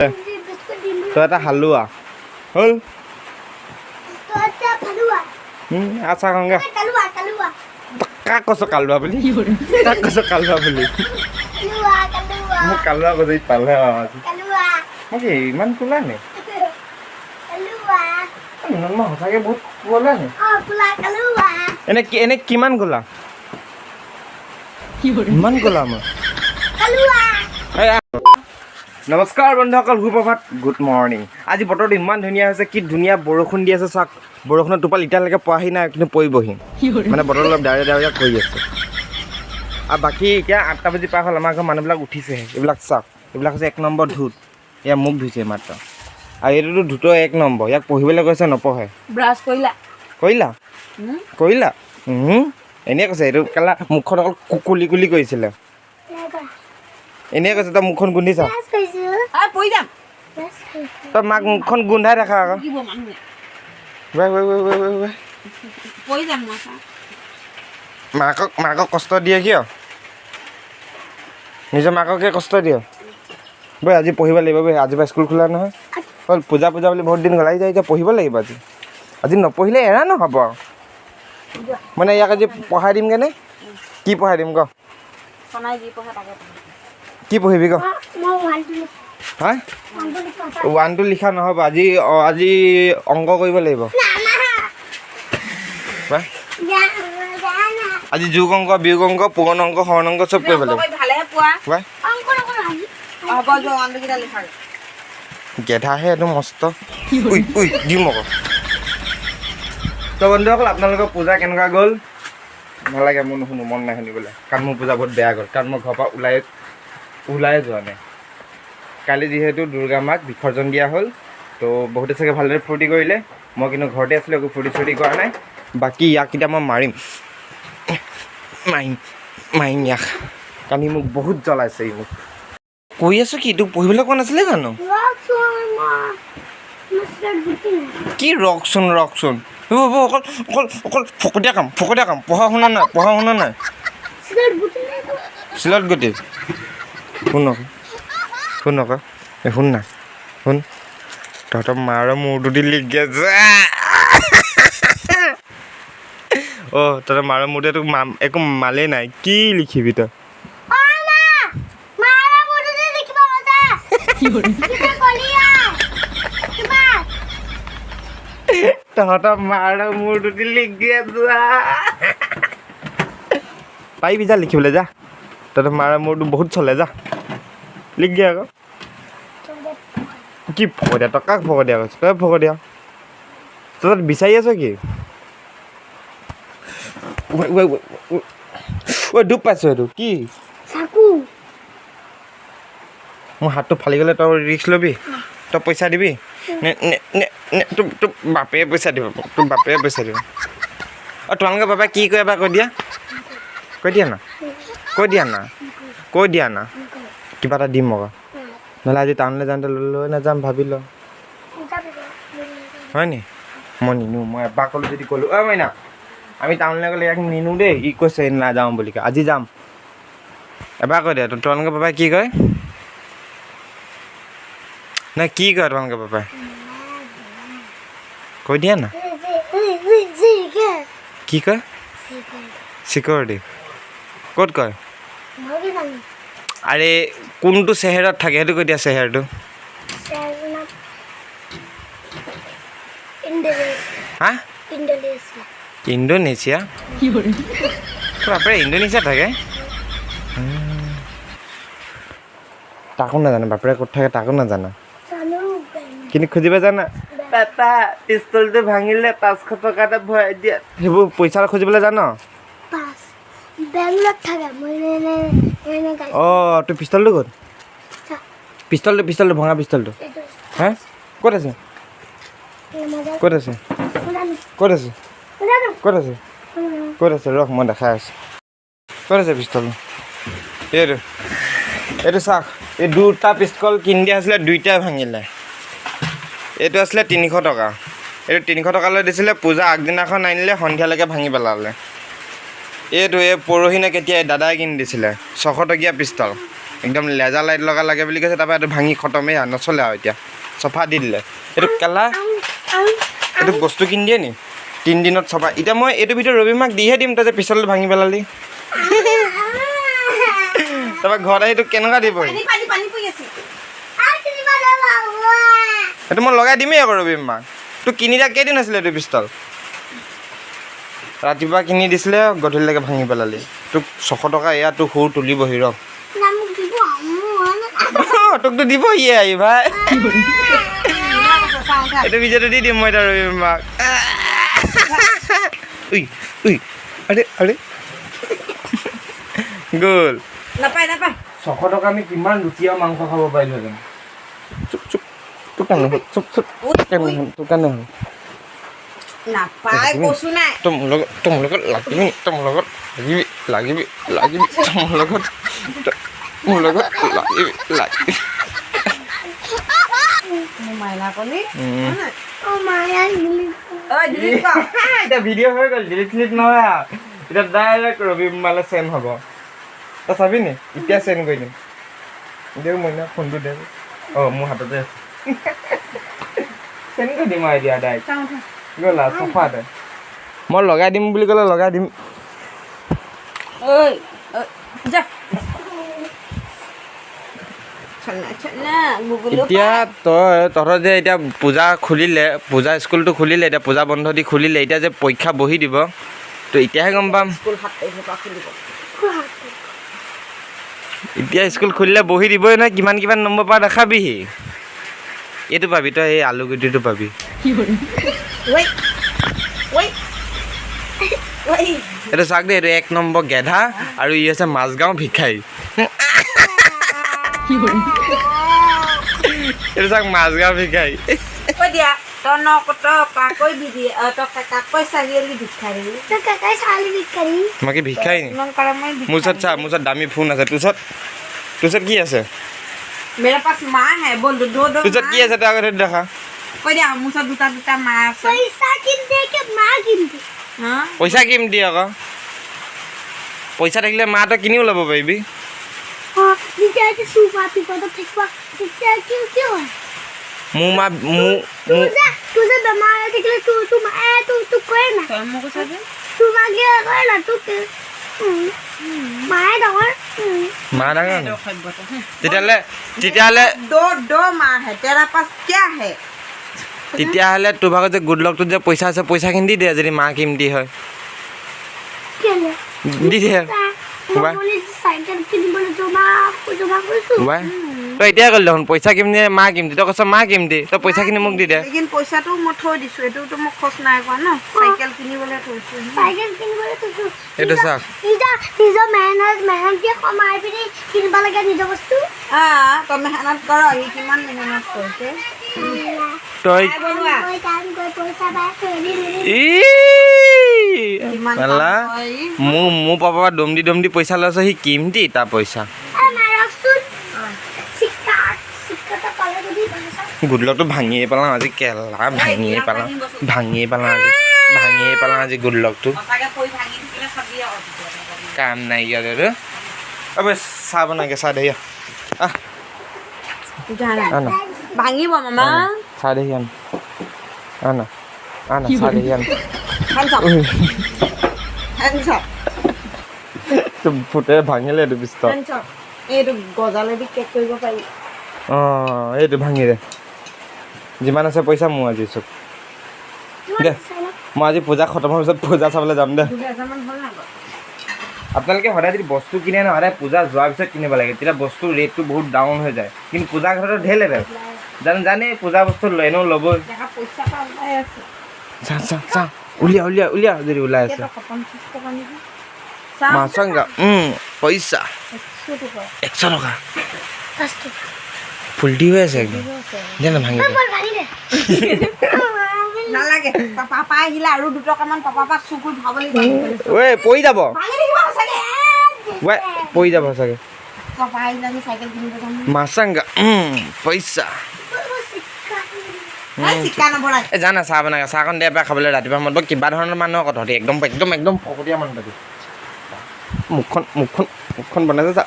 তই এটা হালোৱা হ'ল। আচ্ছা, কংগে কাক কৈছ কালুৱা বুলি? কাক কৈছ কালুৱা বুলি? মোক কালুৱা কৈছে, পালে আজি। মই কি ইমান কোলা নে? ইমান মই সঁচাকৈ বহুত কোলা নে? এনে কিমান কোলা? ইমান কোলা মই? নমস্কাৰ বন্ধুসকল, সুপ্ৰভাত, গুড মৰ্ণিং। আজি বতৰটো ইমান ধুনীয়া হৈছে, কি ধুনীয়া বৰষুণ দি আছে চাওক। বৰষুণৰ টোপাল এতিয়ালৈকে পোৱাহি নাই, কিন্তু পৰিবহি। মানে বতৰটো অলপ ডাৱৰীয়া ডাৱৰীয়া কৰি আছে। আৰু বাকী এতিয়া 8টা বাজি পাৰ হ'ল, আমাৰ ঘৰৰ মানুহবিলাক উঠিছেহে। এইবিলাক চাওক, এইবিলাক হৈছে এক নম্বৰ ধূত। এয়া মুখ ধুইছে মাত্ৰ। আৰু এইটোতো ধূতৰ এক নম্বৰ। ইয়াক পঢ়িবলৈ কৈছে, নপঢ়ে। ব্ৰাছ কৰিলা? কৰিলা? কৰিলা? এনেই কৈছে এইটো। কেলা মুখখন অকল কুলি কুলি কৰিছিলে, এনেই কৈছে। তই মুখখন গোন্ধি চা। পৰি যাম। তই মাক মুখখন গোন্ধাই দেখা আকৌ। দিব মানুহে। ৱে ৱে ৱে ৱে ৱে ৱে। পৰি যাম মই। মাকক কষ্ট দিয়ে কিয়? নিজৰ মাককে কষ্ট দিয়ে। বৈ, আজি পঢ়িব লাগিব বৈ। আজিৰ পৰা স্কুল খোলা নহয়। হ'ল পূজা পূজা বুলি বহুত দিন গ'ল। আজি এতিয়া পঢ়িব লাগিব আজি। আজি নপঢ়িলে এৰা নহ'ব আৰু। মানে ইয়াক আজি পঢ়াই দিমগৈ নে কি পঢ়াই দিম ক? সনাই যি পঢ়ে তাকে পঢ়ে। কি পঢ়িবি ক? হা, ওৱানটো লিখা নহ'ব আজি। আজি অংক কৰিব লাগিব। বা আজি যোগ অংক, বিয়োগ অংক, পূৰণ অংক, হৰণ অংক চব কৰিব লাগিব। ভালেহে পোৱা। বা হ'ব, যোৱা, ওৱানকেইটা লিখা। গেধাহে এইটো মস্ত। উই উই, দিম আকৌ। তো বন্ধুসকল, আপোনালোকৰ পূজা কেনেকুৱা গ'ল? নালাগে, মোৰ নুশুনো, মন নাই শুনিবলৈ। কাৰণ মোৰ পূজা বহুত বেয়া গ'ল, কাৰণ মই ঘৰৰ পৰা ওলাই ওলাই যোৱা নাই। কালি যিহেতু দুৰ্গা মাক বিসৰ্জন দিয়া হ'ল, তো বহুতে চাগে ভালদৰে ফূৰ্তি কৰিলে। মই কিন্তু ঘৰতে আছিলোঁ, একো ফূৰ্তি চূৰ্তি কৰা নাই। বাকী ইয়াক এতিয়া মই মাৰিম, মাৰিম, মাৰিম ইয়াক, কাৰণ ই মোক বহুত জ্বলাইছে। ই মোক কৈ আছোঁ কি, তোক পঢ়িবলৈ কোৱা নাছিলে জানো? কি ৰকচোন ৰকচোন? হ'ব, অকল অকল অকল ফকতীয়া কাম, ফকতীয়া কাম। পঢ়া শুনা নাই, পঢ়া শুনা নাই। শিলত গতি। শুন আকৌ, শুন আকৌ, এই শুন না, শুন। তহঁতৰ মাৰ মূৰটো দি লিখগে যা। অ', তহঁতৰ মাৰ মূৰটো একো একো মালেই নাই, কি লিখিবি তই? তহঁতৰ মাৰ মূৰটো দি লিখগে যা। পাৰিবি, যা লিখিবলৈ যা। তহঁতৰ মাৰ মূৰটো বহুত চলে, যা লিখগে আকৌ। কি ফকতীয়া? তই কাক ফকতীয়া কৈছ? তই ফকতীয়া। তই তাত বিচাৰি আছ কি? ঐ, দুখ পাইছোঁ। এইটো কি? মোৰ হাতটো ফালি গ'লে তই ৰিস্ক ল'বি? তই পইচা দিবি নে নে নে নে তোৰ বাপেৰে পইচা দিব? তোৰ বাপেৰে পইচা দিব? অঁ, তোমালোকৰ বাবাই কি কয় এবাৰ কৈ দিয়া, কৈ দিয়া না, কৈ দিয়া না, কৈ দিয়া না। কিবা এটা দিম আকৌ, নহ'লে আজি টাউনলৈ যাওঁতে লৈ লৈ নাযাম, ভাবি ল। হয় নি? মই নিনো। মই এবাৰ ক'লোঁ যদি ক'লোঁ। ঐ মইনা, আমি টাউনলৈ গ'লে ইয়াক নিনো দেই। ই কৈছে নাযাওঁ বুলি কয়। আজি যাম। এবাৰ কৈ দে, তোমালোকৰ বাবাই কি কয়? নাই, কি কয় তোমালোকৰ বাবাই? কৈ দিয়া না, কি কয়? চিকিউৰিটি ক'ত কয়? আৰে, কোনটো চেহেৰত থাকে সেইটো কৈ দিয়া, চেহেৰটো। হা, ইণ্ডোনেছিয়া? তোৰ বাপেৰে ইণ্ডোনেছিয়াত থাকে? তাকো নাজানো। বাপেৰে ক'ত থাকে তাকো নাজানো, কিন্তু খুজিব জানা। পাপা, পিষ্টলটো ভাঙিলে 500 টকা এটা ভৰাই দিয়া। সেইবোৰ পইচা খুজিবলৈ জান? অঁ, তোৰ পিষ্টলটো ক'ত? পিষ্টলটো, পিষ্টলটো, ভঙা পিষ্টলটো, হা, ক'ত আছে? ক'ত আছে? ক'ত আছে? ক'ত আছে? ক'ত আছে? ৰহ, মই দেখাই আছোঁ। ক'ত আছে পিষ্টলটো? এইটো, এইটো চাওক। এই দুটা পিষ্টল কিনি দিয়া আছিলে, দুইটাই ভাঙিলে। এইটো আছিলে 300 টকা। এইটো 300 টকালৈ দিছিলে, পূজা আগদিনাখন আনিলে, সন্ধিয়ালৈকে ভাঙি পেলালে। এইটো এই পৰহি নে কেতিয়া দাদাই কিনি দিছিলে, 600 টকীয়া পিষ্টল। একদম লেজাৰ লাইট লগা লাগে বুলি কৈছে। তাৰপৰা এইটো ভাঙি খতমেই আৰু, নচলে আৰু এতিয়া, চফা দি দিলে। এইটো কেলা, এইটো বস্তু কিনি দিয়ে নি 3 দিনত চফা? এতিয়া মই এইটো ভিডিঅ' ৰবি মাক দিহে দিম, তই যে পিছলৈ ভাঙি পেলালি। তাৰপৰা ঘৰত আহি তোক কেনেকুৱা দিব? পানী পানী পানী পৰি আছে। সেইটো মই লগাই দিমেই আকৌ ৰবি মাক। তোক কিনি দিয়া কেইদিন আছিলে এইটো পিষ্টল? ৰাতিপুৱা কিনি দিছিলে, গধূলিলৈকে ভাঙি পেলালি। তোক 600 টকা এয়া তোক সুৰ তুলিবহি ৰ। তোকতো দিব ইয়ে আহি ভাই। এইটো ভিডিঅ'টো দি দিম মই এতিয়া ৰবি মাক। উই উই, আৰে আৰে, গ'ল। নাপায় নাপায়। 600 টকা আমি কিমান ৰুটি আৰু মাংস খাব পাৰিলোহেঁতেন। চুপ চুপ, তোৰ কাৰণে হ'ল। চুপ চুপ, তোৰ কাৰণে হ'ল, তোৰ কাৰণে হ'ল। নাপায় কৈছো নাই। তই মোৰ লগত, তই মোৰ লগত লাগিবি নি? তই মোৰ লগত লাগিবি, লাগিবি, লাগিবি? তই মোৰ লগত, তই মোৰ লগত লাগিবি, লাগিবি? মোৰ মাইনা কলি। ঐ, ডিলিট কৰ। এতিয়া ভিডিঅ' হৈ গ'ল, ডিলিট চিলিট নহয় আৰু। এতিয়া ডাইৰেক্ট ৰবি মালে চেণ্ড হ'ব। তই চাবি নি? এতিয়া চেণ্ড কৰি দিম। দে মইনা, ফোনটো দে। অঁ, মোৰ হাততে আছে। চেণ্ড কৰি দিম আৰু এতিয়া ডাইৰেক্ট। চাওঁ উঠা। গ'ল আৰু চফা দে। মই লগাই দিম বুলি ক'লে লগাই দিম। ঐ ঐ, যা। চনা চনা গুগলো। এতিয়া তই, তহঁতৰ যে এতিয়া পূজা খুলিলে, পূজা স্কুলটো খুলিলে, এতিয়া পূজা বন্ধ দি খুলিলে, এতিয়া যে পৰীক্ষা বহি দিব, তো এতিয়াহে গম পাম। স্কুল 7 তাৰিখৰ পৰা খুলিব। এতিয়া স্কুল খুলিলে বহি দিবই নহয়। কিমান কিমান নম্বৰ পা দেখাবিহি। এইটো পাবি তই, এই আলু গুটিটো পাবি। ঐ ঐ ঐ। এইটো চাওক দেই, এইটো 1 নম্বৰ গেধা আৰু ই হৈছে মাজগাঁও ভিক্ষাৰী। এইটো চাওক, মাজগাঁও ভিক্ষাৰী। ঐ দিয়া, তই ন তই কাকৈ বিধি, তই কাকৈ চাৰিআলি ভিক্ষাৰী। মই কি ভিক্ষাৰী নি? ইমান কৰে মই। মোৰ ওচৰত চা, মোৰ ওচৰত দামী ফোন আছে। তোৰ ওচৰত কি আছে? मेरे पास माँ है, बोल दो दो दो। তোৰ ওচৰত কি আছে, তই আগতে সেইটো দেখা। কৈ দিয়া, মোৰ ওচৰত দুটা দুটা মা আছে। হা। পইচা কিম দি আকৌ। পইচা থাকিলে মা তই কিনিও ল'ব পাৰিবি। মোৰ মা মোৰ মোৰ তই মোক কৈছা যে মা ডাঙৰ নি? তেতিয়াহ'লে दो दो माँ है, तेरा पास क्या है? তেতিয়াহ'লে তোৰ ভাগত যে গুড লকটোত যে পইচা আছে, পইচাখিনি দি দে। যদি মা কিমতি হয়, দি দে। চাইকেল কিনিবলৈ জমা জমা কৰিছো। বাই, তই এতিয়াই ক'লি দেখোন পইচা কিমতি, মা কিমতি। তই কৈছ মা কিমতি, তই পইচাখিনি মোক দি দে। লেকিন পইচাটো মই থৈ দিছো, এইটোতো মই খৰচ নাই কৰা ন, চাইকেল কিনিবলৈ থৈছো। চাইকেল কিনিবলৈ থৈছো। এইটো চাওক। নিজৰ নিজৰ মেহনত মেহনত দিয়ে কমাই পিনি কিনিব লাগে নিজৰ বস্তু। তই মেহনত কৰ, সি কিমান মেহনত কৰিছে। তই খাই বনোৱা। মই কাম কৰি পইচা পাই থৈ দিম। ই কিমান কাম মেলা কৰে ই। মোৰ পাপা দম দি দম দি পইচা লৈছে, সি কিমতি তাৰ পইচা। মাৰকচোন, চিক্কা চিক্কাটা পালে যদি পইচা। গুড লকটো ভাঙিয়ে পেলাওঁ আজি কেলা, ভাঙিয়ে পেলাওঁ, ভাঙিয়ে পেলাওঁ আজি, ভাঙিয়ে পেলাওঁ আজি গুড লকটো। সঁচাকে পৰি ভাঙি থাকিলে চাবি আকৌ তেতিয়া। কাম নাইকিয়া দে। অ চাহ বনাগে, চাহ দে। আহ। জানা। আনা। ভাঙিব মামা। চাহ দেহি আন, আনা আনা, চাহ দেহি আন। Hands up, hands up. ফুটে ভাঙিলে এইটো পিছত। Hands up. এইটো গজালেদি কেক কৰিব পাৰি। অঁ, এইটো ভাঙি দে। যিমান আছে পইচা মোৰ আজি চব দে। মই আজি পূজা খতম হোৱাৰ পিছত পূজা চাবলৈ যাম দে। 2000মান হ'ল নাই বাৰু? আপোনালোকে সদায় যদি বস্তু কিনে ন, সদায় পূজা যোৱাৰ পিছত কিনিব লাগে। তেতিয়া বস্তুৰ ৰেটটো বহুত ডাউন হৈ যায়। কিন্তু পূজা ঘৰতো ঢেৰ লেভেল জানে জানে, পূজা বস্তু এনেও ল'বই। দেখা, পইচা এটা ওলাই আছে। চা চা চা, উলিয়া উলিয়া উলিয়া, যদি ওলাই আছে। কেইটকা? 50 টকা নেকি? মাছংগা পইচা। 100 টকা। 100 টকা। 5 টকা। ফুলটি হৈ আছে একদম। দে না, ভাঙি দে। ভাঙি দে। নালাগে, পাপা আহিলে আৰু 2 টকামান পাপা পৰা চুৰ কৰি ভৰাব লাগিব। ঐ, পৰি যাব। ভাঙি থাকিব সঁচাকে। ঐ, পৰি যাব চাগে। পাপা আহিলে আমি চাইকেল কিনিব যাম। মাছাংগা পইচা। এই চিকা নভৰাই। এই জানা, চাহ বনাই, চাহকণ দে পাই খাবলৈ। ৰাতিপুৱা সময়ত বৰ কিবা ধৰণৰ মানুহ আকৌ তহঁতি, একদম একদম একদম ফকটীয়া মানুহ তহঁতি। মুখখন মুখখন মুখখন বনাইছে চা।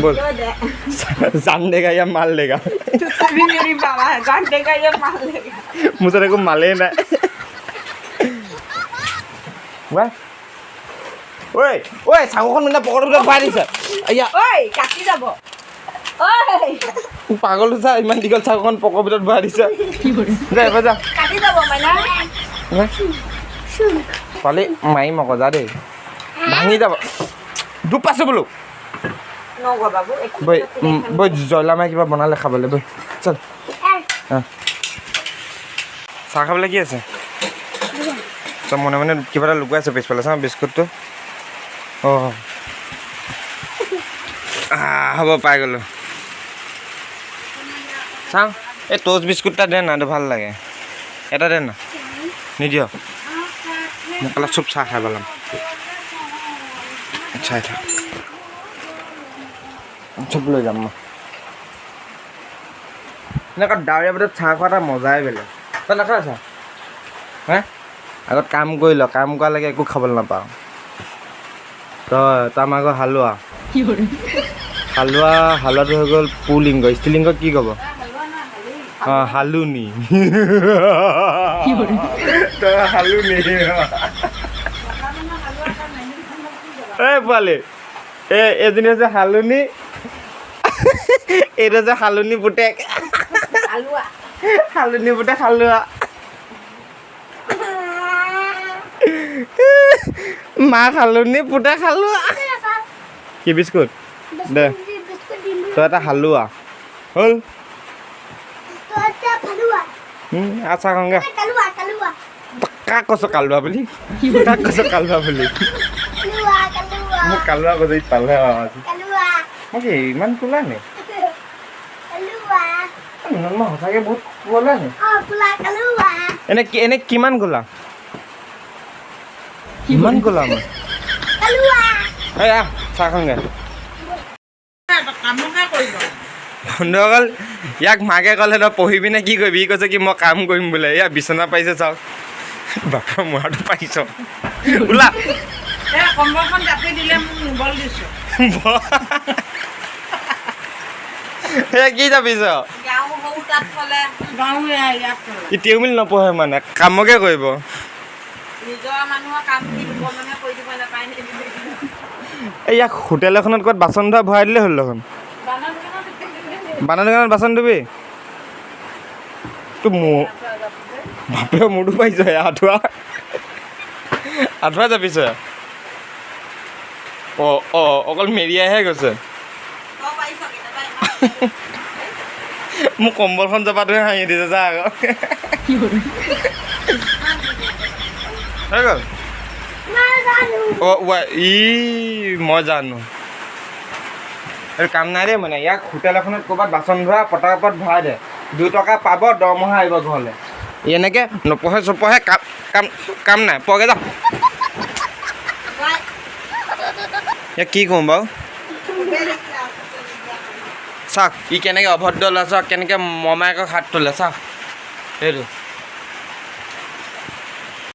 बोल। भाई दे। जान देगा या माल लेगा? तुझसे भी मेरी बाबा है, जान देगा या माल लेगा। মোৰ ওচৰত একো মালেই নাই। ৱাই ঐ ঐ, চাকুখন মানে পকেটৰ ভিতৰত ভৰাই দিছে। আইয়া। ঐ, কাটি যাব ঐ। পাগল চা, ইমান দীঘল চাকুখন পকৰ ভিতৰত ভৰাই দিছে। যা, এবাৰ যা। কাটি যাব মাইনা। ছোৱালী মাৰিম আকৌ, যা দেই, ভাঙি যাব। দুখ পাইছোঁ বোলো। নগ বাবু একো। বৈ বৈ, জয়লা মায়ে কিবা বনালে খাবলৈ, বৈ চল। অঁ, চাহ খাবলৈ কি আছে? তই মনে মনে কিবা এটা লুকুৱাই আছে পিছফালে, চাওঁ বিস্কুটটো। অঁ, হ'ব, পাই গ'লোঁ। চাওঁ, এই ট'ষ্ট বিস্কুট এটা দে না, এইটো ভাল লাগে। এটা দে না। নিদিয়? মোক অলপ চুপ, চাহ খাই পেলাম। চাই থাক, চব লৈ যাম মই। এনেকুৱা ডাৱৰীয়া বতৰত চাহ খোৱা এটা মজাই বেলেগ। তই নাখাৱ চাহ? হে, আগত কাম কৰি ল। কাম কৰালৈকে একো খাবলৈ নাপাওঁ। তই তই আমাৰ ঘৰ হালোৱা, হালোৱা। হালোৱাটো হৈ গ'ল পুলিংগ, স্ত্ৰীলিংগ কি ক'ব? অঁ, হালুনি। তই হালুনি। এই পোৱালি, এই এজনী হৈছে হালুনি, এইটো হৈছে হালুনি পুতেক। আলুৱা। হালুনি পুতেক হালোৱা। মাক হালুনি, পুতেক হালোৱা। কি বিস্কুট দে। বিস্কুট দিম। তই এটা হালোৱা হ'ল। তই এটা ফালুৱা। আচ্ছা, কংগে। কালুৱা, কালুৱা। কাক কৈছ কালুৱা বুলি? কাক কৈছ কালুৱা বুলি? কালুৱা, কালুৱা। মোক কালুৱা কৈছে, পালে আজি। কালুৱা। মই কি ইমান কোলা নে? কালুৱা। মই সঁচাকৈ বহুত কোলা নে? অ, কোলা, কালুৱা। এনে কিমান কোলা? ইমান কোলা মই? কালুৱা। এই আহ, চাহ খাওঁগে। কামকে কৰিব। বন্ধুসকল, ইয়াক মাকে ক'লে, তই পঢ়িবি নে কি কৰিবি? সি কৈছে কি, মই কাম কৰিম বোলে। এয়া বিচনা পাৰিছে চাওক। বাপৰ মূৰাটো পাৰিছ, ওলা। এই কম্বলখন জাপি দিলে মোক নিবল দিছো। এয়া কি জাপিছ? গাঁও সৰু তাত থলে, গাঁও ইয়াত থলে। এতিয়াও মিল নপঢ়ে, মানে কামকে কৰিব। নিজৰ মানুহৰ কাম কি লোকৰ মানুহে কৰি দিব নাপায় নে? এই ইয়াক হোটেল এখনত ক'ৰবাত বাচন ধোৱা ভৰাই দিলে হ'ল দেখোন। বানা দোকানত বাচন ধুবি। তোৰ মোৰ বাপেও মোৰটো পাইছ। আঁঠুৱা, আঁঠুৱা জাপিছ। অঁ অঁ, অকল মেৰিয়াইহে গৈছে। তই পাৰিছ কেতিয়াবা? মোক কম্বলখন জপাটোহে হাঁহি দিছে। যা আকৌ, হৈ গ'ল। মই জানো। অ' ই মই জানো, এইটো কাম নাই দেই। মানে ইয়াক হোটেল এখনত ক'ৰবাত বাচন ধোৱা পটাপট ভৰাই দে, 2 টকা পাব, দৰমহা আহিব ঘৰলৈ। এনেকৈ নপঢ়ে চপঢ়ে, কাম কাম কাম নাই। পঢ়গে যা। ইয়াক কি কওঁ বাৰু? চাওক, ই কেনেকৈ অভদ্ৰ ল'ৰা। চাওক, কেনেকৈ মমায়েকক হাত তোলে চাওক। সেইটো